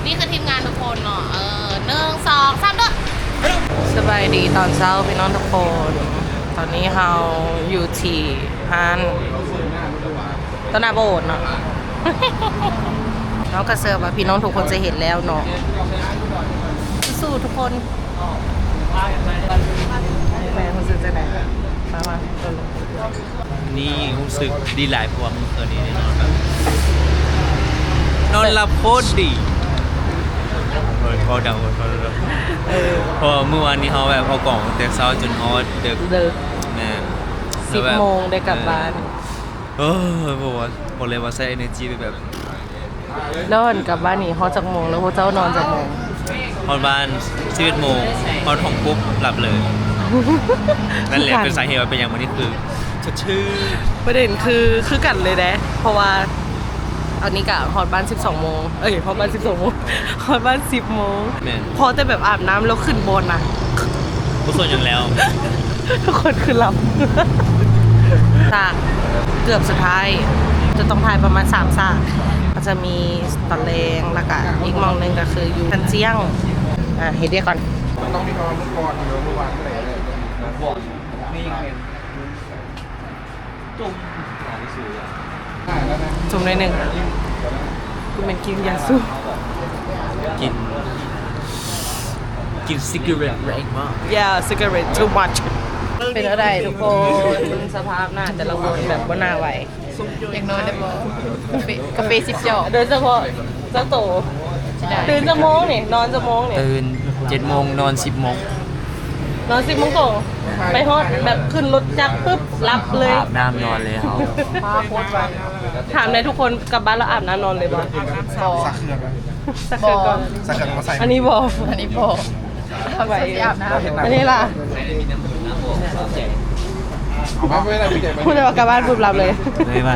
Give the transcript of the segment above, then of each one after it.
ນີ້ຄືທີມງານທຸກຄົນເນາະ ເອີ ໜຶ່ງ ສອງ ສາມ ເດີ. ສະບາຍດີຕອນເຊົ້າພີ່ນ້ອງທຸກຄົນ ຕອນນີ້ເຮົາຢູ່ທີ່ຮ້ານ ຕໍ່ໜ້າໂບດເນາະ ເຮົາກໍເຊື່ອວ່າພີ່ນ້ອງທຸກຄົນຈະເຫັນແລ້ວເນາະ ສູ້ໆ ທຸກຄົນ. ແມ່ຮູ້ສຶກຈັ່ງໃດ? ມາ ມາ ນີ້ຮູ້ສຶກດີຫຼາຍ ເພາະວ່າມື້ຄືນນີ້ໄດ້ນອນແບບ ນອນຫຼັບໂຄດດີ. ເວົ້າດັງ ເອີ ເພາະວ່າມື້ວານນີ້ເຮົາແບບເອົາກອງແຕ່ເຊົ້າຈົນຮອດເດິກ ເດິກ ແມ່ນ ສິບໂມງໄດ້ກັບບ້ານ. ເອີ ບໍ່ວ່າ ບອກເລີຍວ່າໃຊ້ເອເນີຈີໄປແບບ ແລ້ວອັນກັບບ້ານນີ້ຮອດຈັກໂມງ ແລ້ວພວກເຈົ້ານອນຈັກໂມງ? ຮອດບ້ານສິບເອັດໂມງ ຮອດຫ້ອງປຸບຫຼັບເລີຍ. ນັ້ນແຫຼະ ຄືກັນ ເປັນສາເຫດວ່າເປັນຫຍັງມື້ນີ້ຄືສົດຊື່ນ. ປະເດັນຄື ຄືກັນເລີຍເດ້ ເພາະວ່າອັນນີ້ກະຮອດບ້ານສິບສອງໂມງ ເອີຍ ຮອດບ້ານສິບສອງໂມງ ຮອດບ້ານສິບໂມງ. ແມ່ນ ພໍແຕ່ແບບອາບນ້ຳແລ້ວຂຶ້ນບ່ອນນະ ບໍ່ສົນຫຍັງແລ້ວ ທຸກຄົນຄືຫຼັບ. ສາກເກືອບສຸດທ້າຍ ຈະຕ້ອງຖ່າຍປະມານສາມສາກ ກໍຈະມີຕອນແລງ ແລ້ວກະອີກໝ່ອງໜຶ່ງກໍຄືຢູ່ທັນຈຽງ. ອ່າ ເຮັດວຽກກ່ອນ ຕ້ອງມີຄຳວ່າມື້ກ່ອນ ຫຼືມື້ວານກໍໄດ້ເລີຍ. ຈຸ່ມໜ້ອຍໜຶ່ງ ກູແມ່ນກິນຢາສູບ ກິນ ກິນຊິກາເຣັດແຮງມາກ. Yeah, cigarette too much. ເປັນຈັ່ງໃດທຸກຄົນ? ສະພາບໜ້າແຕ່ລະຄົນແບບບໍ່ໜ້າໄຫວ. ຢ່າງນ້ອຍໄດ້ບໍ່? ກາເຟ ກາເຟສິບຈອກ. ໂດຍສະເພາະເຈົ້າໂຕ ຕື່ນຈັກໂມງນີ້? ນອນຈັກໂມງນີ້? ຕື່ນເຈັດໂມງ ນອນສິບໂມງ. ນອນສິບໂມງຕົງ ໄປຮອດແບບຂຶ້ນລົດຈັກປຶບ ຫຼັບເລີຍ ອາບນ້ຳນອນເລີຍເຮົາ. ພາໂຄດໄວ. ຖາມແດ່ທຸກຄົນ ກັບບ້ານແລ້ວອາບນ້ຳນອນເລີຍບໍ່? ອາບນ້ຳເຊົ້າ. ສະເຄື່ອງກ່ອນ. ສະເຄື່ອງມາໃສ່. ອັນນີ້ບໍ່? ອັນນີ້ບໍ່. ໄວ. ອັນນີ້ລະ? ເອົາມາໄວ້ນະ. ຜູ້ໃດວ່າກັບບ້ານປຶບຫຼັບເລີຍ. ໄວ.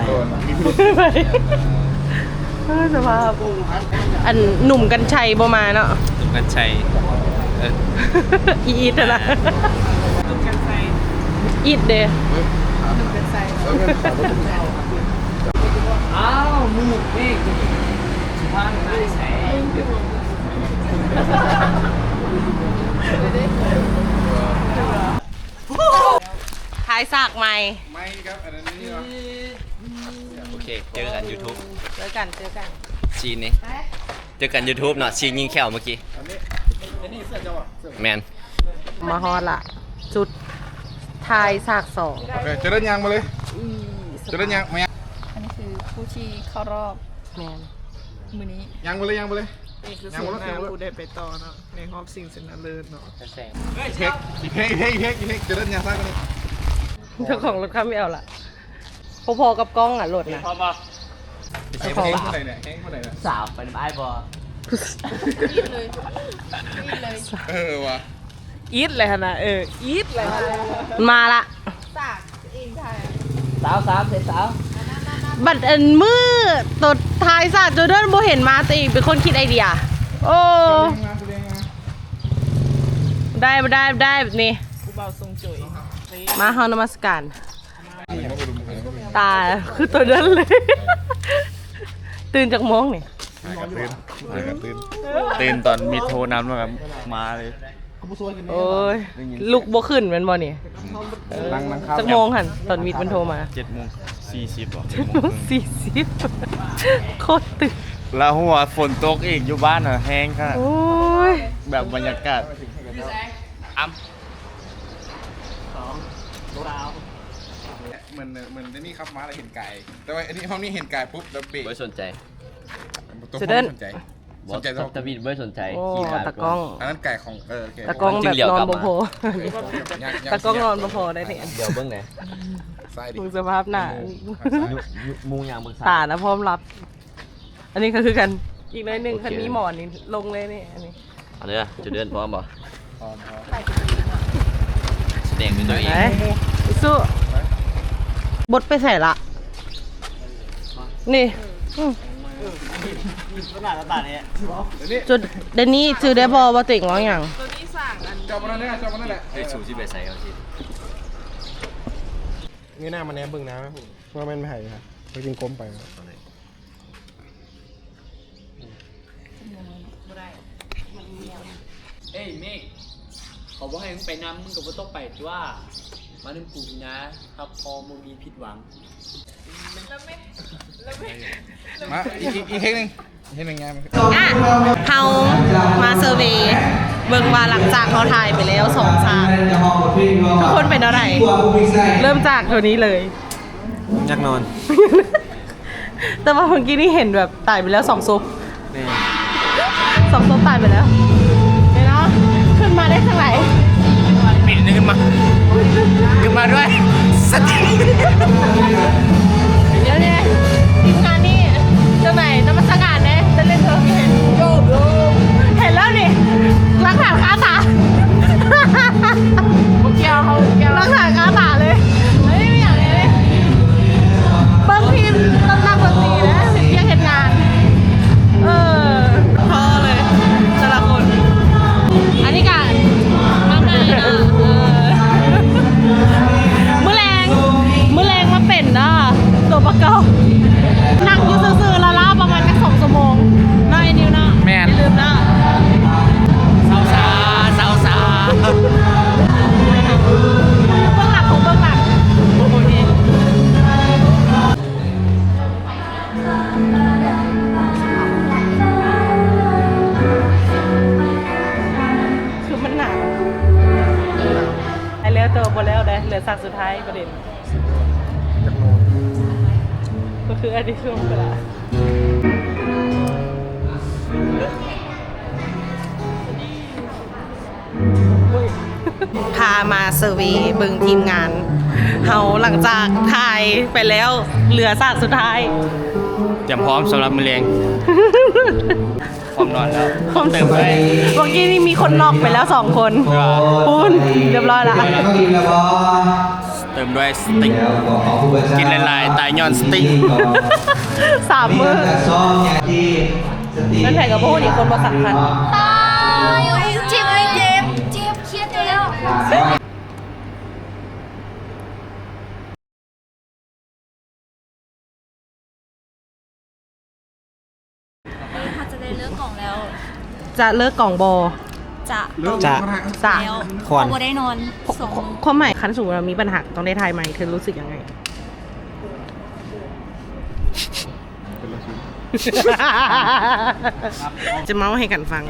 ເອີ ສະພາບ ອັນໜຸ່ມກັນໄຊບໍ່ມາເນາະ. ໜຸ່ມກັນໄຊ ເອີ ອີດຫັ້ນນະ. ອີດເດ້. ອ້າວ ໝູ່ເອກ ສຸພານນາຍແສງ. ຖ່າຍສາກໃໝ່ ໃໝ່ຄັບ ອັນນັ້ນນີ້. ໂອເຄ ເຈີກັນຢູທູບ. ເຈີກັນ ເຈີກັນ ຊີນນີ້ ເຈີກັນຢູທູບເນາະ. ຊີນຍິງແຂ້ວເມື່ອກີ້. ແມ່ນ. ມາຮອດລະ ຈຸດຖ່າຍສາກສອງ. ໂອເຄ ຈະເດີນຍ່າງມາເລີຍ. ຈະເດີນຍ່າງມາ. ອັນນີ້ຄືຜູ້ທີ່ເຂົ້າຮອບ. ແມ່ນ. ມື້ນີ້ຍ່າງມາເລີຍ ຍ່າງມາເລີຍ. ນີ້ຄືໂຊນໜ້າຜູ້ໄດ້ໄປຕໍ່ເນາະ ໃນຮອບຊິງຊະນະເລີດເນາະ. ເພັກ ອີເພັກ ອີເພັກ ເຈີເດີນຍ່າງຊ້າກວ່ານີ້. ເຈົ້າຂອງລົດຄຳແອວລະ ພໍໆກັບກ້ອງອະລົດນະ. ເຈົ້າຂອງລະ ສາວໄປນຳອ້າຍບໍ່? ອີດເລີຍ ອີດເລີຍ. ເອີວ່າ ອີດເລີຍຫັ້ນນະ. ເອີ ອີດເລີຍ. ມັນມາລະ ສາກເອງຖ່າຍ ສາວ ສາວ ເສັດສາວ. ບັດອັນມື້ໂຕຖ່າຍສາກໂຈເດີນບໍ່ເຫັນມາ ໂຕເອງເປັນຄົນຄິດໄອເດຍ. ໂອ້ ໄດ້ ໄດ້ ໄດ້ແບບນີ້. ຜູ້ບ່າວຊົງໂຈຍ. ມາ ເຮົານະມັດສະການ. ຕາຄືໂຕນັ້ນເລີຍ. ຕື່ນຈັກໂມງນີ້? ຫາກັນຕື່ນ ຫາກັນຕື່ນ ຕື່ນຕອນມິດໂທນຳ ແລ້ວກໍມາເລີຍ. ໂອ້ຍ ລຸກບໍ່ຂຶ້ນແມ່ນບໍ່ນີ້? ເອີ ນັ່ງ ນັ່ງ ຈັກໂມງຫັ້ນ ຕອນມິດມັນໂທມາ? ເຈັດໂມງສີ່ສິບບໍ? ເຈັດໂມງສີ່ສິບ ໂຄດຕື່ນ. ແລ້ວຫົວຝົນຕົກອີກ ຢູ່ບ້ານນະແຮງຂະໜາດ. ໂອ້ຍ ແບບບັນຍາກາດ ອຳ ສອງ ສາມ ເໝືອນ ເໝືອນໄດ້ນີ້ຂັບມາແລ້ວເຫັນກາຍ ແຕ່ວ່າອັນນີ້ ຫ້ອງນີ້ເຫັນກາຍປຸບແລ້ວເບຣກ ບໍ່ສົນໃຈ. ຕົວ ຈະເດີນ ບໍ່ສົນໃຈ ບໍ່ສົນໃຈ ຕະ ຕະວິດບໍ່ສົນໃຈ. ໂອ້ ຂີ່ກາຍ ຕາກ້ອງ ອັນນັ້ນກາຍຂອງ ເອີ ໂອເຄ ຕາກ້ອງແບບນອນບໍ່ພໍ. ຕາກ້ອງນອນບໍ່ພໍໄດ້ນີ້. ດຽວເບິ່ງແດ່ ຊ້າຍດີ ເບິ່ງສະພາບໜ້າ ມຸງ ມຸງ ມຸງຍ່າງເບິ່ງຊ້າຍ ຕານະພ້ອມລັບ. ອັນນີ້ກໍຄືກັນ ອີກໜ້ອຍໜຶ່ງ ໂອເຄ ຄັນມີໝອນນີ້ລົງເລີຍນີ້. ອັນນີ້ ເອົາເດີ ຈະເດີນພ້ອມບໍ່? ພ້ອມ ພ້ອມ. ສະແດງເປັນຕົວເອງ ໄປ ສູ້. ບົດໄປໃສລະ? ນີ້ ອືມ ຈຸດ ເດນນີ້ ຈື່ໄດ້ບໍ່ວ່າຕົວເອງຮ້ອງຫຍັງ? ເຈົ້າບໍ່ນັ້ນແຫຼະ ເຈົ້າບໍ່ນັ້ນແຫຼະ. ເອີ ສູຊິໄປໃສເອົາຊິ ເງີຍໜ້າມາແນມເບິ່ງນະ ວ່າແມ່ນໃຜ ໄປກິນກົມໄປ. ເອົາເລີຍ. ເອີຍເມກ ເຂົາບໍ່ໃຫ້ມຶງໄປນຳ ມຶງກໍບໍ່ຕ້ອງໄປຕົວະ ມານຳກູນີ້ນະ ຮັບຮອງບໍ່ມີຜິດຫວັງ. ມາ ອີກ ອີກ ອີກເພງໜຶ່ງ ເພງໜຶ່ງຍາມ. ອ່ະ ເຮົາມາເຊີເວເບິ່ງວ່າຫຼັງຈາກເຮົາຖ່າຍໄປແລ້ວສອງສາມ ທຸກຄົນເປັນແນວໃດ? ເລີ່ມຈາກໂທນີ້ເລີຍ. ຢາກນອນ. ແຕ່ວ່າເມື່ອກີ້ນີ້ເຫັນແບບຕາຍໄປແລ້ວສອງສົບ. ແມ່ນ ສອງສົບຕາຍໄປແລ້ວ. ເຫັນເນາະ ຂຶ້ນມາໄດ້ທາງໃດ? ປີນຂຶ້ນມາ ຂຶ້ນມາດ້ວຍສະຕິ. ດຽວນີ້ ທີມງານນີ້ຈັ່ງໃດ? ນະມັດສະການເດ້ ຈະເຫຼັ້ນເທີເຫັນ ເຫັນແລ້ວນີ້ ຫຼັກຖານຄາຕາ. ບໍ່ກ່ຽວ ເຮົາບໍ່ກ່ຽວ ຫຼັກຖານຄາຕາເລີຍ. ເຮີ້ຍ ບໍ່ມີຫຍັງເລີຍ ເບິ່ງທີມ ກຳລັງດົນຕີແລ້ວ ເຮັດວຽກເຮັດງານ. ເອີ ພໍເລີຍ ແຕ່ລະຄົນ. ອັນນີ້ກະມາໃໝ່ເນາະ. ເອີ ມື້ແລງ ມື້ແລງມາເປັນເນາະ ຕົວປະກອບ. ນັ່ງຢູ່ຊື່ໆ ລາວໆ ປະມານຈັກສອງຊົ່ວໂມງເນາະ ໄອ້ນິວເນາະ. ແມ່ນ ຢ່າລືມເນາະ. ເຊົາຊາ ເຊົາຊາ. ເບື້ອງຫຼັງຂອງເບື້ອງຫຼັງ. ໂອ້ຍ ຄືມັນໜາວ. ໄປແລ້ວແຕ່ວ່າບໍ່ແລ້ວເດ້ ເຫຼືອສາກສຸດທ້າຍປະເດັນ. ກໍຄືອັນນີ້ຄືມັນກະລະ ພາມາເຊີເວເບິ່ງທີມງານເຮົາ ຫຼັງຈາກຖ່າຍໄປແລ້ວ ເຫຼືອສາກສຸດທ້າຍ. ຕຽມພ້ອມສຳລັບມື້ແລງ. ພ້ອມນອນແລ້ວ ພ້ອມເຕີມໄວ້. ເມື່ອກີ້ນີ້ມີຄົນນັອກໄປແລ້ວສອງຄົນ. ພຸ້ນ ຮຽບຮ້ອຍລະ. ເຕີມດ້ວຍສະຕິກ ກິນຫຼາຍໆ ຕາຍຍ້ອນສະຕິກ. ສາມມື້ ເປັນໃຜກໍບໍ່ຮູ້ ອີກຄົນບໍ່ສຳຄັນ. ຕາຍ ເຈັບ ເຈັບ ເຈັບ ຄຽດແລ້ວ. ເຮົາຈະໄດ້ເລີກກອງແລ້ວ. ຈະເລີກກອງບໍ່? ຈະ ຈະ ຈະ ແລ້ວ ຄວນ ເຮົາບໍ່ໄດ້ນອນສອງມື້. ຄວາມໝາຍ ຄັນສົມມຸດວ່າມີບັນຫາ ຕ້ອງໄດ້ຖ່າຍໃໝ່ ເທີຮູ້ສຶກຍັງໄງ? ຈະເມົາໃຫ້ກັນຟັງ.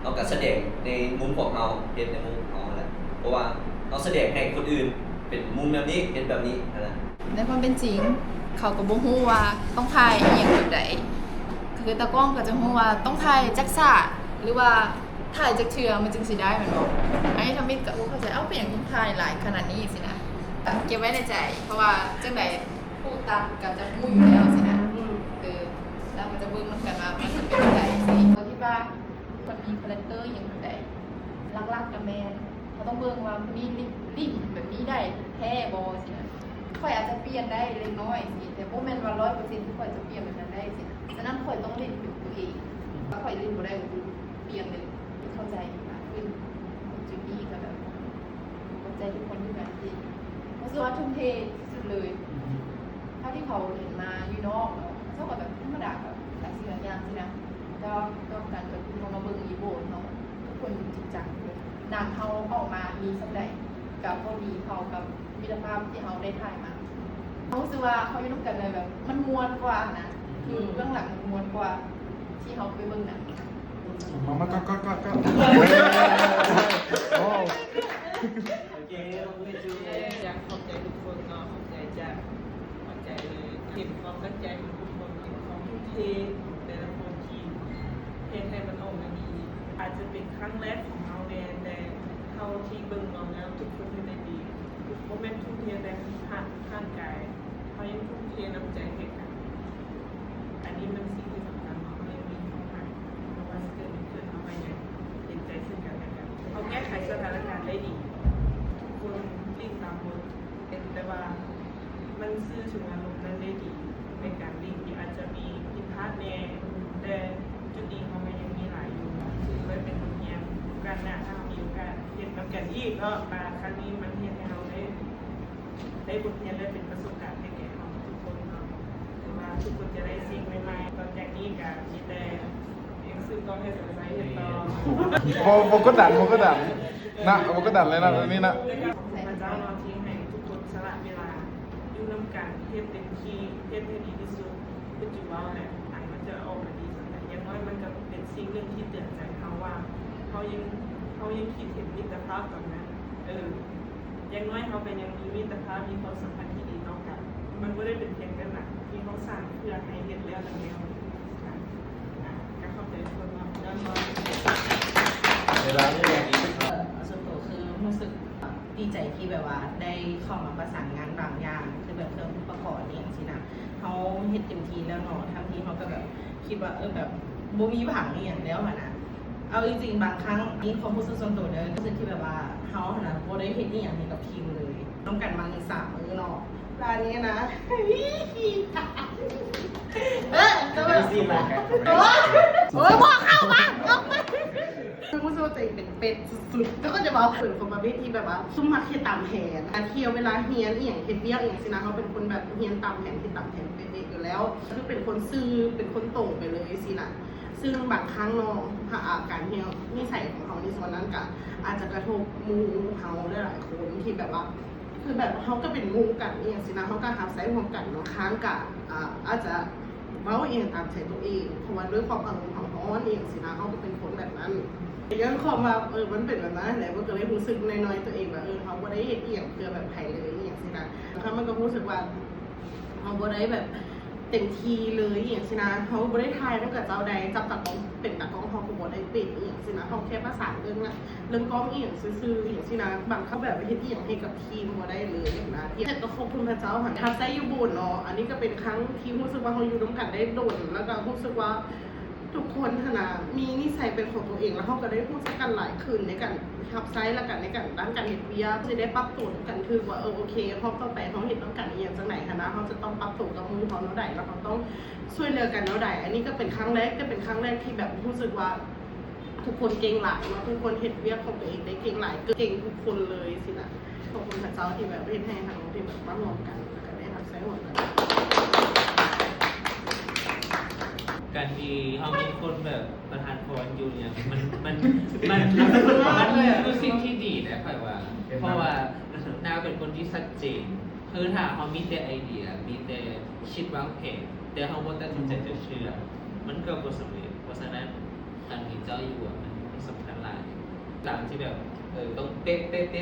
ເຮົາກະສະແດງໃນມຸມຂອງເຮົາ ເຮັດໃນມຸມຂອງເຮົາຫັ້ນແຫຼະ ເພາະວ່າເຮົາສະແດງໃຫ້ຄົນອື່ນເປັນມຸມແບບນີ້ ເຮັດແບບນີ້ຫັ້ນນະ. ໃນຄວາມເປັນຈິງ ເຂົາກໍບໍ່ຮູ້ວ່າຕ້ອງຖ່າຍອີ່ຫຍັງແບບໃດ ຄືຕາກ້ອງກໍຈະຮູ້ວ່າຕ້ອງຖ່າຍຈັກສະ ຫຼືວ່າຖ່າຍຈັກເທື່ອມັນຈຶ່ງຊິໄດ້ແມ່ນບໍ່? ອັນນີ້ທຳອິດກໍບໍ່ເຂົ້າໃຈ ເອົ້າ ເປັນຫຍັງຕ້ອງຖ່າຍຫຼາຍຂະໜາດນີ້ຊີ້ນະ ເກັບໄວ້ໃນໃຈ ເພາະວ່າຈັ່ງໃດ ຜູ້ຕັດກໍຈະຮູ້ຢູ່ແລ້ວຊີ້ນະ. ອືມ ເອີ ລາວກໍຈະເບິ່ງນຳກັນວ່າມັນເປັນຈັ່ງໃດຊີ້. ຂ້ອຍຄິດວ່າມັນມີຄາແຣັກເຕີອີ່ຫຍັງແບບໃດ ຫຼັກໆກໍແມ່ນເຮົາຕ້ອງເບິ່ງວ່າຜູ້ນີ້ຫຼິ້ນ ຫຼິ້ນແບບນີ້ໄດ້ແທ້ບໍ່ຊີ້ນະ. ຂ້ອຍອາດຈະປ່ຽນໄດ້ເລັກນ້ອຍຊີ້ ແຕ່ບໍ່ແມ່ນວ່າຮ້ອຍເປີເຊັນທີ່ຂ້ອຍຈະປ່ຽນແບບນັ້ນໄດ້ຊີ້ນະ. ສະນັ້ນຂ້ອຍຕ້ອງຫຼິ້ນເປັນຕົວເອງ ຖ້າຂ້ອຍຫຼິ້ນບໍ່ໄດ້ກໍຄືປ່ຽນເລີຍ. ເຂົ້າໃຈຫຼາຍຂຶ້ນ ຈຸດນີ້ກໍແບບ ຂອບໃຈທຸກຄົນຄືກັນທີ່ ຮູ້ສຶກວ່າທຸ່ມເທທີ່ສຸດເລີຍ. ເທົ່າທີ່ເຂົາເຫັນມາຢູ່ນອກເນາະ ເຂົາເຈົ້າກໍແບບທຳມະດາກັບຫຼາຍສິ່ງຫຼາຍຢ່າງຊີ້ນະ ແຕ່ວ່າຕ້ອງການແບບເຂົາມາເບິ່ງອີໂບເຮົາ ທຸກຄົນຈິງຈັງເລີຍ. ໜັງເຮົາອອກມາດີສ່ຳໃດ ກໍພໍດີເທົ່າກັບມິດຕະພາບທີ່ເຮົາໄດ້ຖ່າຍມາ. ເຮົາຮູ້ສຶກວ່າເຮົາຢູ່ນຳກັນແລ້ວແບບມັນມ່ວນກວ່ານະ ຄືເບື້ອງຫຼັງມັນມ່ວນກວ່າທີ່ເຮົາໄປເບິ່ງໜັງ. ມາ ມາ ກໍ ກໍ ກໍ ກໍ ໂອ້ ຢາກຂອບໃຈທຸກຄົນເນາະ ຂອບໃຈຈາກຫົວໃຈເລີຍ. ເຫັນຄວາມຕັ້ງໃຈຂອງທຸກຄົນ ເຫັນຄວາມທຸ່ມເທຂອງແຕ່ລະຄົນທີ່ເຮັດໃຫ້ມັນອອກມາດີ. ອາດຈະເປັນຄັ້ງແລກຂອງເຮົາແດ່ ແຕ່ເທົ່າທີ່ເບິ່ງມາແລ້ວ ທຸກຄົນເຮັດໄດ້ດີ. ບໍ່ແມ່ນທຸ່ມເທແຕ່ທາງຮ່າງກາຍ ເຮົາຍັງທຸ່ມເທນ້ຳໃຈໃຫ້ກັນ. ອັນນີ້ມັນສິ່ງທີ່ສຳຄັນເນາະ ເຮົາຍັງມີຄວາມຮັກ ບໍ່ວ່າຊິເກີດຫຍັງຂຶ້ນ ເຮົາກໍຍັງເຫັນໃຈເຊິ່ງກັນແລະກັນ. ເຮົາແກ້ໄຂສະຖານະການ ໄດ້ດີ ທຸກຄົນຫຼິ້ນຕາມບົດ ແຕ່ວ່າມັນສື່ເຖິງອາລົມນັ້ນໄດ້ດີ ໃນການຫຼິ້ນທີ່ອາດຈະມີຜິດພາດແດ່ ແຕ່ຈຸດດີເຮົາກໍຍັງມີຫຼາຍຢູ່ ຖືໄວ້ເປັນບົດຮຽນໂອກາດໜ້າ ຖ້າເຮົາມີໂອກາດເຮັດນຳກັນອີກເນາະ ວ່າຄັ້ງນີ້ມັນເຮັດໃຫ້ເຮົາໄດ້ ໄດ້ບົດຮຽນ ແລະ ເປັນປະສົບການໃຫ້ແກ່ເຮົາທຸກຄົນເນາະ ແຕ່ວ່າທຸກຄົນຈະໄດ້ສິ່ງໃໝ່ໆ ຕໍ່ຈາກນີ້ກໍມີແຕ່ ຍັງສືບຕໍ່ໃຫ້ສົນໃຈເຮັດຕໍ່ ບໍ່ ບໍ່ກົດດັນ ບໍ່ກົດດັນນະ ບໍ່ກົດດັນເລີຍນະ ອັນນີ້ນະ ແລ້ວກໍຂອບຄຸນພະເຈົ້າເນາະ ທີ່ໃຫ້ທຸກຄົນສະຫຼະເວລາຢູ່ນຳກັນ ເຮັດເຕັມທີ່ ເຮັດໃຫ້ດີທີ່ສຸດ ຄືຈຸເວົ້າແຫຼະ ອັນມັນຈະອອກມາດີສ່ຳໃດ ຢ່າງໜ້ອຍມັນກໍເປັນສິ່ງໜຶ່ງທີ່ເຕືອນໃຈເຮົາວ່າ ເຮົາຍັງ ເຮົາຍັງຄິດເຫັນມິດຕະພາບຕອນນັ້ນ ເອີ ຢ່າງໜ້ອຍເຮົາກໍຍັງມີມິດຕະພາບ ມີຄວາມສຳພັນທີ່ດີຕໍ່ກັນ ມັນບໍ່ໄດ້ເປັນພຽງແຕ່ໜັງທີ່ເຮົາສ້າງເພື່ອໃຫ້ເຮັດແລ້ວແລ້ວ ອ່າ ກໍຂອບໃຈທຸກຄົນເນາະ ຍ້ອນວ່າ ເວລານີ້ແຫຼະ ເອີ ສ່ວນຕົວຄືຮູ້ສຶກດີໃຈທີ່ແບບວ່າໄດ້ເຂົ້າມາປະສານງານບາງຢ່າງ ຄືແບບເຄື່ອງອຸປະກອນອີ່ຫຍັງຊີ້ນະ ເຮົາເຮັດເຕັມທີ່ແລ້ວເນາະ ທັງທີ່ເຮົາກໍແບບຄິດວ່າ ເອີ ແບບບໍ່ມີຫວັງອີ່ຫຍັງແລ້ວຫັ້ນນະ ເອົາຈິງໆ ບາງຄັ້ງ ອັນນີ້ຄວາມຮູ້ສຶກສ່ວນຕົວເດີ ຮູ້ສຶກທີ່ແບບວ່າເຮົາຫັ້ນນະບໍ່ໄດ້ເຮັດອີ່ຫຍັງໃຫ້ກັບທີມເລີຍ ນຳກັນມານີ້ສາມມື້ເນາະ ແລ້ວອັນນີ້ນະ ເອີ ແຕ່ວ່າ ໂອ້ຍ ບໍ່ເຂົ້າມາ ອອກໄປ ຮູ້ສຶກວ່າຕົວເອງເປັນເປັດສຸດໆ ເຈົ້າກໍຈະເວົ້າ ເປັນຄົນປະເພດທີ່ແບບວ່າຊຸ່ມມັກເຮັດຕາມແຜນ ການທີ່ເວລາຮຽນອີ່ຫຍັງ ເຮັດວຽກອີ່ຫຍັງຊີ້ນະ ເຮົາເປັນຄົນແບບຮຽນຕາມແຜນ ເຮັດຕາມແຜນເປະໆຢູ່ແລ້ວ ຄືເປັນຄົນຊື່ ເປັນຄົນຕົງໄປເລີຍຊີ້ນະ ຊຶ່ງບາງຄັ້ງເນາະ ອາ ການທີ່ເຮົາ ນິໄສຂອງເຮົາໃນສ່ວນນັ້ນກະອາດຈະກະທົບໝູ່ເຮົາຫຼາຍໆຄົນທີ່ແບບວ່າ ຄືແບບເຮົາກໍເປັນໝູ່ກັນອີ່ຫຍັງຊີ້ນະ ເຮົາກໍຮັບໃຊ້ຮ່ວມກັນເນາະ ບາງຄັ້ງກໍ ອາ ອາດຈະເວົ້າອີ່ຫຍັງຕາມໃຈຕົວເອງ ເພາະວ່າດ້ວຍຄວາມອາລົມເຮົາຮ້ອນອີ່ຫຍັງຊີ້ນະ ເຮົາກໍເປັນຄົນແບບນັ້ນ ຍ້ອນຄວາມວ່າ ເອີ ມັນເປັນແບບນັ້ນແຫຼະ ມັນກໍເລີຍຮູ້ສຶກນອຍໆຕົວເອງວ່າ ເອີ ເຮົາບໍ່ໄດ້ເຮັດອີ່ຫຍັງເພື່ອແບບໃຜເລີຍອີ່ຫຍັງຊີ້ນະ ບາງຄັ້ງມັນກໍຮູ້ສຶກວ່າ ເຮົາບໍ່ໄດ້ແບບເຕັມທີ່ເລີຍອີ່ຫຍັງຊີ້ນະ ເຮົາບໍ່ໄດ້ຖ່າຍນຳກັບເຈົ້າໃດ ຈັບຕາກ້ອງ ເປັນຕາກ້ອງເຮົາກໍບໍ່ໄດ້ເປັນອີ່ຫຍັງຊີ້ນະ ເຮົາແຄ່ປະສານເລື່ອງ ເລື່ອງກ້ອງອີ່ຫຍັງຊື່ໆ ອີ່ຫຍັງຊີ້ນະ ບາງຄັ້ງແບບເຮັດອີ່ຫຍັງໃຫ້ກັບທີມບໍ່ໄດ້ເລີຍນະ ແຕ່ກໍຂອບຄຸນພະເຈົ້າຫັ້ນ ຮັບໃຊ້ຢູ່ບຸນເນາະ ອັນນີ້ກໍເປັນຄັ້ງທີ່ຮູ້ສຶກວ່າເຮົາຢູ່ນຳກັນໄດ້ດົນ ແລ້ວກໍຮູ້ສຶກວ່າ ທຸກຄົນຫັ້ນນະ ມີນິໄສເປັນຂອງຕົວເອງ ແລ້ວເຮົາກໍໄດ້ຮູ້ຈັກກັນຫຼາຍຂຶ້ນ ໃນການຮັບໃຊ້ ແລ້ວກໍໃນການ ດ້ານການເຮັດວຽກ ຊິໄດ້ປັບໂຕນຳກັນຖືກວ່າ ເອີ ໂອເຄ ຮອບຕໍ່ໄປເຮົາເຮັດນຳກັນອີ່ຫຍັງຈັ່ງໃດຫັ້ນນະ ເຮົາຈະຕ້ອງປັບໂຕກັບໝູ່ເຮົາແນວໃດ ແລ້ວເຮົາຕ້ອງຊ່ວຍເຫຼືອກັນແນວໃດ ອັນນີ້ກໍເປັນຄັ້ງແລກ ກໍເປັນຄັ້ງແລກທີ່ແບບຮູ້ສຶກວ່າ ທຸກຄົນເກັ່ງຫຼາຍເນາະ ທຸກຄົນເຮັດວຽກຂອງຕົວເອງໄດ້ເກັ່ງຫຼາຍ ເກັ່ງທຸກຄົນເລີຍຊີ້ນະ ຂອບຄຸນພະເຈົ້າທີ່ແບບເຮັດໃຫ້ເຮົາໄດ້ແບບມາຮ່ວມກັນ ແລ້ວກໍໄດ້ຮັບໃຊ້ຮ່ວມກັນ. ການທີ່ເຮົາມີຄົນແບບປະທານພອນຢູ່ນີ້ ມັນ ມັນ ມັນ ມັນເປັນສິ່ງທີ່ດີນະ ຂ້ອຍວ່າ ເພາະວ່ານາງເປັນຄົນທີ່ຊັດເຈນ ຄືຖ້າເຮົາມີແຕ່ໄອເດຍ ມີແຕ່ຄິດວາງແຜນ ແຕ່ເຮົາບໍ່ຕັດສິນໃຈຈະເຊື່ອ ມັນກໍບໍ່ສຳເລັດ. ເພາະສະນັ້ນ ການມີເຈົ້າຢູ່ອະ ມັນ ມັນສຳຄັນຫຼາຍ. ການທີ່ແບບ ເອີ ຕ້ອງເປະໆ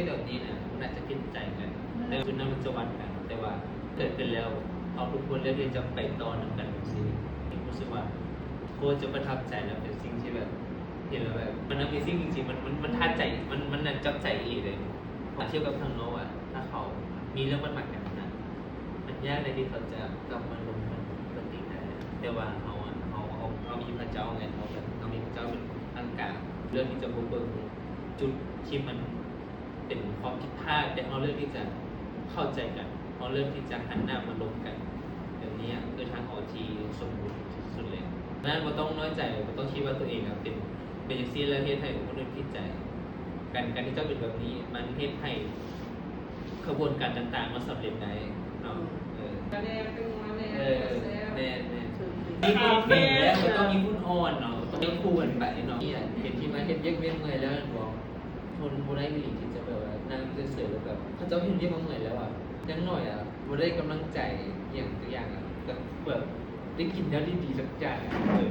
ໆແບບນີ້ນະ ມັນອາດຈະຜິດໃຈກັນ ແຕ່ຈຸດນັ້ນມັນຈະວັດກັນ ແຕ່ວ່າເກີດຂຶ້ນແລ້ວ ເຮົາທຸກຄົນເລືອກທີ່ຈະໄປຕໍ່ນຳກັນຈັ່ງຊີ້ ຮູ້ສຶກວ່າໂຄດຈະປະທັບໃຈ ແລະ ເປັນສິ່ງທີ່ແບບ ເຫັນແລ້ວແບບ ມັນ Amazing ຈິງໆ ມັນ ມັນ ມັນທາດໃຈ ມັນ ມັນຈັບໃຈອີ່ຫຼີເດ້. ຖ້າທຽບກັບທາງນອກອະ ຖ້າເຂົາມີເລື່ອງບາດໝາງກັນນະ ມັນຍາກໃດທີ່ເຂົາຈະກັບມາລົງກັນ ແບບນີ້ໄດ້ ແຕ່ວ່າເຮົາອະ ເຮົາ ເຮົາ ເຮົາມີພະເຈົ້າໄງ ເຮົາແບບ ເຮົາມີພະເຈົ້າເປັນທາງກາງ ເລືອກທີ່ຈະບໍ່ເບິ່ງຈຸດທີ່ມັນເປັນຄວາມຜິດພາດ ແຕ່ເຮົາເລືອກທີ່ຈະເຂົ້າໃຈກັນ ເຮົາເລືອກທີ່ຈະຫັນໜ້າມາລົມກັນ ແບບນີ້ອະ ຄືທາງອອກທີ່ສົມບູນທີ່ສຸດແລ້ວ. ສະນັ້ນບໍ່ຕ້ອງນ້ອຍໃຈ ບໍ່ຕ້ອງຄິດວ່າຕົວເອງອະເປັນ ເປັນຈັ່ງຊີ້ແລ້ວເຮັດໃຫ້ຄົນອື່ນຜິດໃຈ. ການ ການທີ່ເຈົ້າເປັນແບບນີ້ ມັນເຮັດໃຫ້ຂະບວນການຕ່າງໆມັນສຳເລັດໄດ້ເນາະ. ເອີ ກະແດ່ເປັນງົວແດ່ ເອີ ແຊບ ແມ່ນໆ ມີຄົນເປັນແລ້ວກໍຕ້ອງມີຄົນອ່ອນເນາະ ຕ້ອງເປັນຄູ່ກັນໄປເນາະ. ນີ້ເປັນທີ່ວ່າເຮັດວຽກເມື່ອຍແລ້ວແມ່ນບໍ່ ທົນບໍ່ໄດ້ອີ່ຫຼີທີ່ຈະແບບວ່ານັ່ງເສີຍໆ ແລ້ວແບບເຂົາເຈົ້າເຮັດວຽກມາເມື່ອຍແລ້ວອະ ຢ່າງໜ້ອຍອະ ບໍ່ໄດ້ກຳລັງໃຈອີ່ຫຍັງຈັກຢ່າງອະ ກໍແບບ ໄດ້ກິນແນວດີໆສັກຢ່າງ ເອີ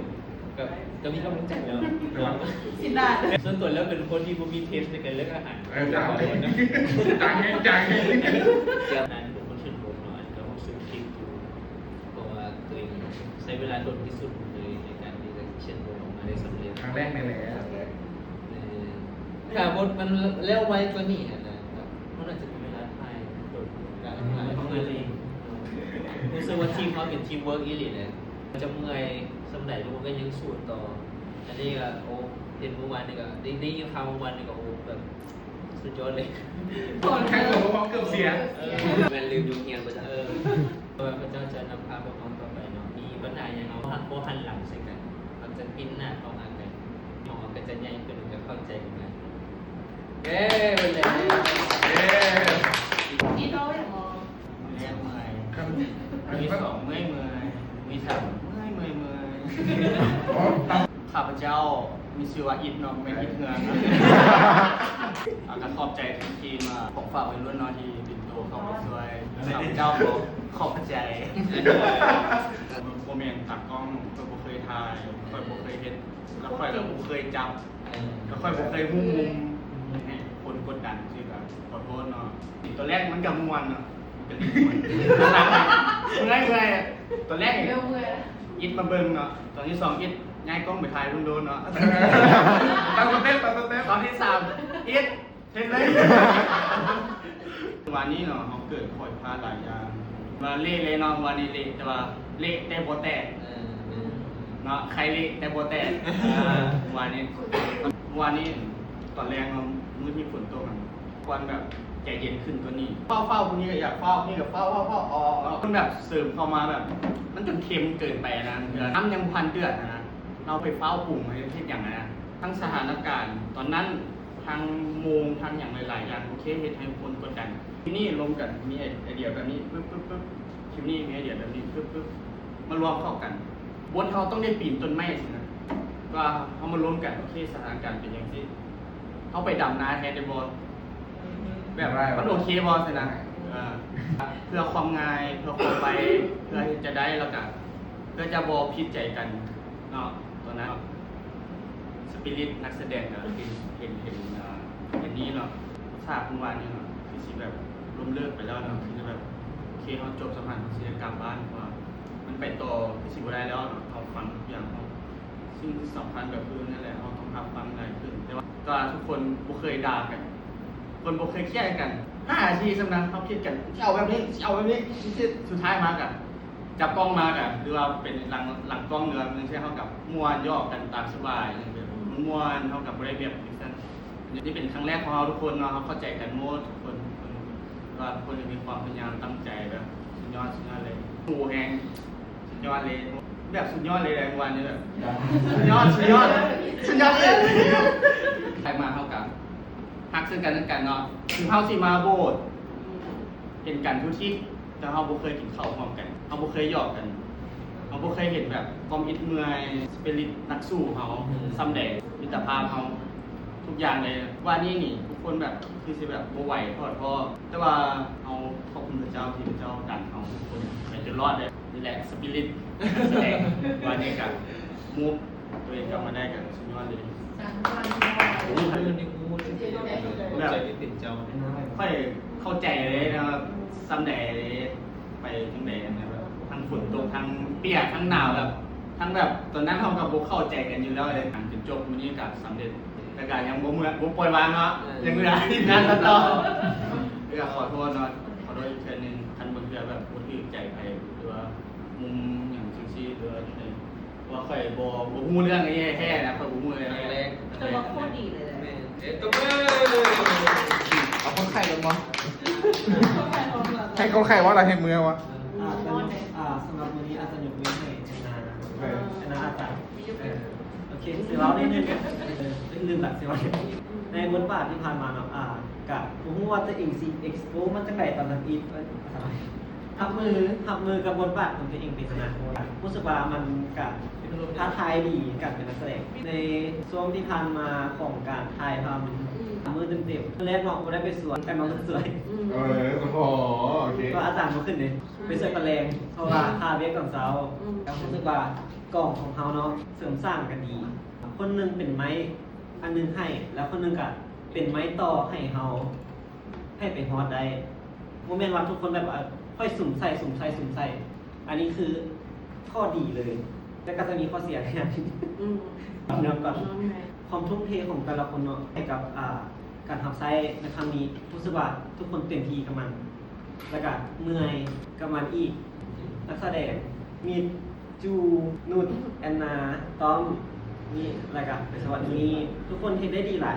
ກໍ ກໍມີກຳລັງໃຈແລ້ວເນາະ. ຊິນາ ສ່ວນຕົວແລ້ວເປັນຄົນທີ່ບໍ່ມີເທສໃນການເລືອກອາຫານ ເອີ ຈາກ ຈາກນັ້ນເປັນຄົນຂຽນບົດເນາະ ອັນນີ້ກໍຮູ້ສຶກຜິດຢູ່ ເພາະວ່າຕົວເອງໃຊ້ເວລາດົນທີ່ສຸດເລີຍໃນການທີ່ຈະຂຽນບົດອອກມາໄດ້ສຳເລັດ ຄັ້ງແລກໃນແລ້ວ ເອີ ຖ້າບົດມັນແລ້ວໄວກວ່ານີ້ຫັ້ນນະ ມັນອາດຈະມີເວລາຖ່າຍໂດນການ ເອີ ປະມານນີ້ ຮູ້ສຶກວ່າທີມເຮົາເປັນທີມເວີກອີ່ຫຼີແຫຼະ ຈະເມື່ອຍສ່ຳໃດ ທຸກຄົນກໍຍັງສູ້ຕໍ່. ອັນນີ້ກໍ ໂອ້ ເຫັນມື້ວານນີ້ກໍ ໄດ້ ໄດ້ຍິນຂ່າວມື້ວານນີ້ກໍ ໂອ້ ແບບ ສຸດຍອດເລີຍ. ພວກເຮົາເກືອບເສຍ ເອີ ແມ່ນລືມຢູ່ໂຮງຮຽນບໍ່ຈັກ ເອີ ເພາະວ່າເຂົາເຈົ້າຈະນຳພາພວກເຮົາຕໍ່ໄປເນາະ ມີບັນຫາຫຍັງເຮົາບໍ່ຫັນຫຼັງໃສ່ກັນ ເຮົາຈະປິ່ນໜ້າເຂົ້າຫາກັນ ພວກເຮົາກໍຈະໃຫຍ່ຂຶ້ນ ແລະ ເຂົ້າໃຈກັນຫຼາຍຂຶ້ນ. ເຢ້ ເບິ່ງແລ້ວ ເຢ້ ອີກເວົ້າຫຍັງບໍ່? ມື້ແລກເມື່ອຍ ມື້ສອງເມື່ອຍໆ ມື້ສາມເມື່ອຍໆ ຂ້າພະເຈົ້າມີຊື່ວ່າອິດເນາະ ບໍ່ແມ່ນອິດເຮືອນ. ອາ ກໍຂອບໃຈທາງທີມ ອາ ຂອງຝາກໄວລຸ້ນເນາະ ທີ່ປິ່ນໂຕເຂົ້າມາຊ່ວຍ. ຂ້າພະເຈົ້າກໍຂອບໃຈ ບໍ່ແມ່ນຕາກ້ອງ ຂ້ອຍບໍ່ເຄີຍຖ່າຍ ຂ້ອຍບໍ່ເຄີຍເຮັດ ແລ້ວຂ້ອຍກໍບໍ່ເຄີຍຈັບ ແລ້ວຂ້ອຍບໍ່ເຄີຍຮູ້ມຸມ ໃຫ້ຄົນກົດດັນ ຊື່ກໍຂໍໂທດເນາະ. ຕອນແລກມັນກໍມ່ວນເນາະ ມັນກໍຫຼິ້ນມ່ວນ ເມື່ອຍ ເມື່ອຍ ຕອນແລກ ເລີ່ມເມື່ອຍ ອິດມາເບິ່ງເນາະ ຕອນທີສອງ ອິດຍ້າຍກ້ອງໄປຖ່າຍເບິ່ງໂດນເນາະ ຕາມສະເຕັບ ຕາມສະເຕັບ ຕອນທີສາມ ອິດເຮັດເລີຍ. ວານນີ້ເນາະ ເຮົາເກີດຂໍ້ຜິດພາດຫຼາຍຢ່າງ ວ່າເລະເລີຍເນາະ ວານນີ້ເລະ ແຕ່ວ່າເລະແຕ່ບໍ່ແຕກ ເອີ ເນາະ ໄຂ່ເລະແຕ່ບໍ່ແຕກ ອ່າ ວານນີ້ ວານນີ້ຕອນແລງເນາະ ມື້ທີ່ຝົນຕົກຫັ້ນ ຄວນແບບໃຈເຢັນຂຶ້ນກວ່ານີ້ ຟ້າວໆ ຜູ້ນີ້ກໍຢາກຟ້າວ ຜູ້ນີ້ກໍຟ້າວໆ ອອກ ແລ້ວມັນແບບເສີມເຂົ້າມາແບບ ມັນຈົນເຄັມເກີນໄປນະ ນ້ຳຍັງບໍ່ທັນເດືອດຫັ້ນນະ ເຮົາໄປຟ້າວປຸງເຮັດຫຍັງຫັ້ນນະ ທັງສະຖານະການຕອນນັ້ນ ທັງໂມງ ທັງຫຍັງຫຼາຍໆຢ່າງ ໂອເຄ ເຮັດໃຫ້ຄົນກົດດັນ. ທີນີ້ລົມກັນ ມີໄອ ໄອເດຍແບບນີ້ ປຶບໆ ທີນີ້ມີໄອເດຍແບບນີ້ ປຶບໆ ມາລວມເຂົ້າກັນ ບົດເຮົາຕ້ອງໄດ້ປີນຕົ້ນໄມ້ຊີ້ນະ ວ່າເຮົາມາລົມກັນ ໂອເຄ ສະຖານະການເປັນຈັ່ງຊີ້ ເຮົາໄປດຳນາແທນໄດ້ບໍ່? ແບບ ໄດ້ ມັນໂອເຄບໍ່ຊີ້ນະ? ເອີ ເພື່ອຄວາມງ່າຍ ເພື່ອຄວາມໄວ ເພື່ອທີ່ຈະໄດ້ ແລ້ວກະເພື່ອຈະບໍ່ຜິດໃຈກັນເນາະ ຕອນນັ້ນ ສະປິລິດນັກສະແດງກໍເຫັນ ເຫັນ ເຫັນ ເອີ ເຫັນນີ້ເນາະ ສາກເມື່ອວານນີ້ເນາະ ຄືຊິແບບລົ້ມເລີກໄປແລ້ວເນາະ ຄືຈະແບບ ໂອເຄ ເຮົາຈົບສະພານ ເຮົາຊິໄດ້ກັບບ້ານ ເພາະວ່າມັນໄປຕໍ່ຄືຊິບໍ່ໄດ້ແລ້ວເນາະ ເຮົາຟັງທຸກຢ່າງ ເຮົາ ສິ່ງທີ່ສຳຄັນກໍຄືນັ້ນແຫຼະ ເຮົາຕ້ອງຮັບຟັງຫຼາຍຂຶ້ນ ແຕ່ວ່າ ແຕ່ວ່າທຸກຄົນບໍ່ເຄີຍດ່າກັນ ຄົນບໍ່ເຄີຍຂຽດໃສ່ກັນ ຫ້ານາທີສ່ຳນັ້ນ ເຮົາຜິດກັນ ຊິເອົາແບບນີ້ ຊິເອົາແບບນີ້ ຊິ ສຸດທ້າຍມາກໍ ຈັບກ້ອງມາກໍ ຫຼືວ່າເປັນຫຼັງ ຫຼັງກ້ອງ ຫຼືວ່າຈັ່ງຊີ້ ເຮົາກໍມ່ວນຢອກກັນຕາມສະບາຍ ແບບມ່ວນໆ ເຮົາກໍບໍ່ໄດ້ແບບຈັ່ງຊັ້ນ. ນີ້ເປັນຄັ້ງແລກຂອງເຮົາທຸກຄົນເນາະ ເຮົາເຂົ້າໃຈກັນໝົດທຸກຄົນ ວ່າທຸກຄົນມີຄວາມພະຍາຍາມຕັ້ງໃຈ ແບບສຸດຍອດ ສຸດຍອດເລີຍ ໂຫແຮງ ສຸດຍອດເລີຍ ແບບສຸດຍອດເລີຍແຫຼະ ເມື່ອວານນີ້ແບບ ສຸດຍອດ ສຸດຍອດ ສຸດຍອດເລີຍ. ໃຜມາເຮົາກໍຮັກເຊິ່ງກັນແລະກັນເນາະ ເຖິງເຮົາຊິມາໂບດ ເຫັນກັນທຸກທິດ ແຕ່ເຮົາບໍ່ເຄີຍກິນເຂົ້າຮ່ວມກັນ ເຮົາບໍ່ເຄີຍຫຍອກກັນ ເຮົາບໍ່ເຄີຍເຫັນແບບຄວາມອິດເມື່ອຍ ສະປິລິດນັກສູ້ເຮົາ ອືມ ສ່ຳໃດ ມິດຕະພາບເຮົາ ທຸກຢ່າງເລີຍ. ວານນີ້ນີ້ ທຸກຄົນແບບ ຄືຊິແບບບໍ່ໄຫວ ທໍ້ທໍ້ ແຕ່ວ່າເຮົາຂອບຄຸນພະເຈົ້າທີ່ພະເຈົ້າດັນເຮົາທຸກຄົນໄປຈົນລອດເລີຍ. ນີ້ແຫຼະສະປິລິດນັກສະແດງ ວານນີ້ກໍມູບຕົວເອງກັບມາໄດ້ກໍສຸດຍອດເລີຍ. ແບບ ຂ້ອຍເຂົ້າໃຈເລີຍນະ ວ່າສ່ຳໃດ ໄປຈັ່ງໃດນະ ແບບທັງຝົນຕົກ ທັງປຽກ ທັງໜາວ ແບບ ທັງແບບ ຕອນນັ້ນເຮົາກໍບໍ່ເຂົ້າໃຈກັນຢູ່ແລ້ວເດ ຈົນຈົບມື້ນີ້ກໍສຳເລັດ ແຕ່ກໍຍັງບໍ່ເມື່ອ ບໍ່ປ່ອຍວາງເນາະ ເອີ ຍັງເຫຼືອທີມງານຕັດຕໍ່. ກໍຂໍໂທດເນາະ ຂໍໂທດອີກເທື່ອໜຶ່ງ ຄັນບາງເທື່ອແບບບໍ່ຖືກໃຈໃຜ ຫຼືວ່າມຸມຫຍັງຈັ່ງຊີ້ ຫຼືວ່າຈັ່ງໃດ ເພາະວ່າຂ້ອຍບໍ່ ບໍ່ຮູ້ເລື່ອງອັນນີ້ແທ້ໆນະ ຂ້ອຍບໍ່ຮູ້ເລີຍ ຄັ້ງແລກ ແຕ່ວ່າໂຄດດີເລີຍແຫຼະ. ແມ່ນ ເອີ ຕົບມື ເອົາຄົນໄຂ້ກ່ອນບໍ່? ໃຫ້ຄົນໄຂ້ເວົ້າ ແລ້ວໃຫ້ເມືອວະ? ອ່າ ສຳລັບ ອ່າ ສຳລັບມື້ນີ້ອາດຈະຍົກເວັ້ນໃຫ້ແອນນາ ເອີ ແອນນາອາດຈະ ເອີ ໂອເຄ ຊິເວົ້ານິດໜຶ່ງ ເອີ ລືມລະ ຊິເວົ້າ ໃນບົດບາດທີ່ຜ່ານມາເນາະ ອ່າ ກະບໍ່ຮູ້ວ່າຕົວເອງຊິເອັກສະໂປສມັນຈັ່ງໃດຕອນນັ້ນອີກ ຮັບມື ຮັບມືກັບບົດບາດຂອງຕົວເອງເປັນຂະໜາດ ຮູ້ສຶກວ່າມັນກະທ້າທາຍດີ ການເປັນນັກສະແດງ ໃນຊ່ວງທີ່ຜ່ານມາຂອງການຖ່າຍທຳ ອືມ ສາມມື້ເຕັມໆ ມື້ແລກເນາະ ບໍ່ໄດ້ໄປສວນ ແຕ່ມາເບິ່ງສວຍ ອືມ ເອີ ໂອ້ໂຫ ໂອເຄ ວ່າອາຈານບໍ່ຂຶ້ນເດ້ ໄປສວຍຕອນແລງ ເພາະວ່າຄາວຽກຕອນເຊົ້າ ອືມ ກໍຮູ້ສຶກວ່າກອງຂອງເຮົາເນາະ ເສີມສ້າງກັນດີ ຄົນໜຶ່ງເປັນໄມ້ອັນໜຶ່ງໃຫ້ ແລ້ວຄົນໜຶ່ງກໍເປັນໄມ້ຕໍ່ໃຫ້ເຮົາ ໃຫ້ໄປຮອດໄດ້ ບໍ່ແມ່ນວ່າທຸກຄົນແບບວ່າ ຂ້ອຍສຸມໃສ່ ສຸມໃສ່ ສຸມໃສ່ ອັນນີ້ຄືຂໍ້ດີເລີຍ ແຕ່ກໍຈະມີຂໍ້ເສຍແດ່ ອືມ ຍອມຮັບ ອືມ ຄວາມທຸ່ມເທຂອງແຕ່ລະຄົນເນາະ ໃຫ້ກັບ ອ່າ ການຮັບໃຊ້ໃນຄັ້ງນີ້ ຮູ້ສຶກວ່າທຸກຄົນເຕັມທີ່ກັບມັນ ແລ້ວກໍເມື່ອຍກັບມັນອີກ ນັກສະແດງ ມິດ ຈູ ນຸດ ແອນນາ ຕ້ອມ ນີ້ ແລ້ວກໍໄປສະຫວັດມື້ນີ້ ທຸກຄົນເຮັດໄດ້ດີຫຼາຍ.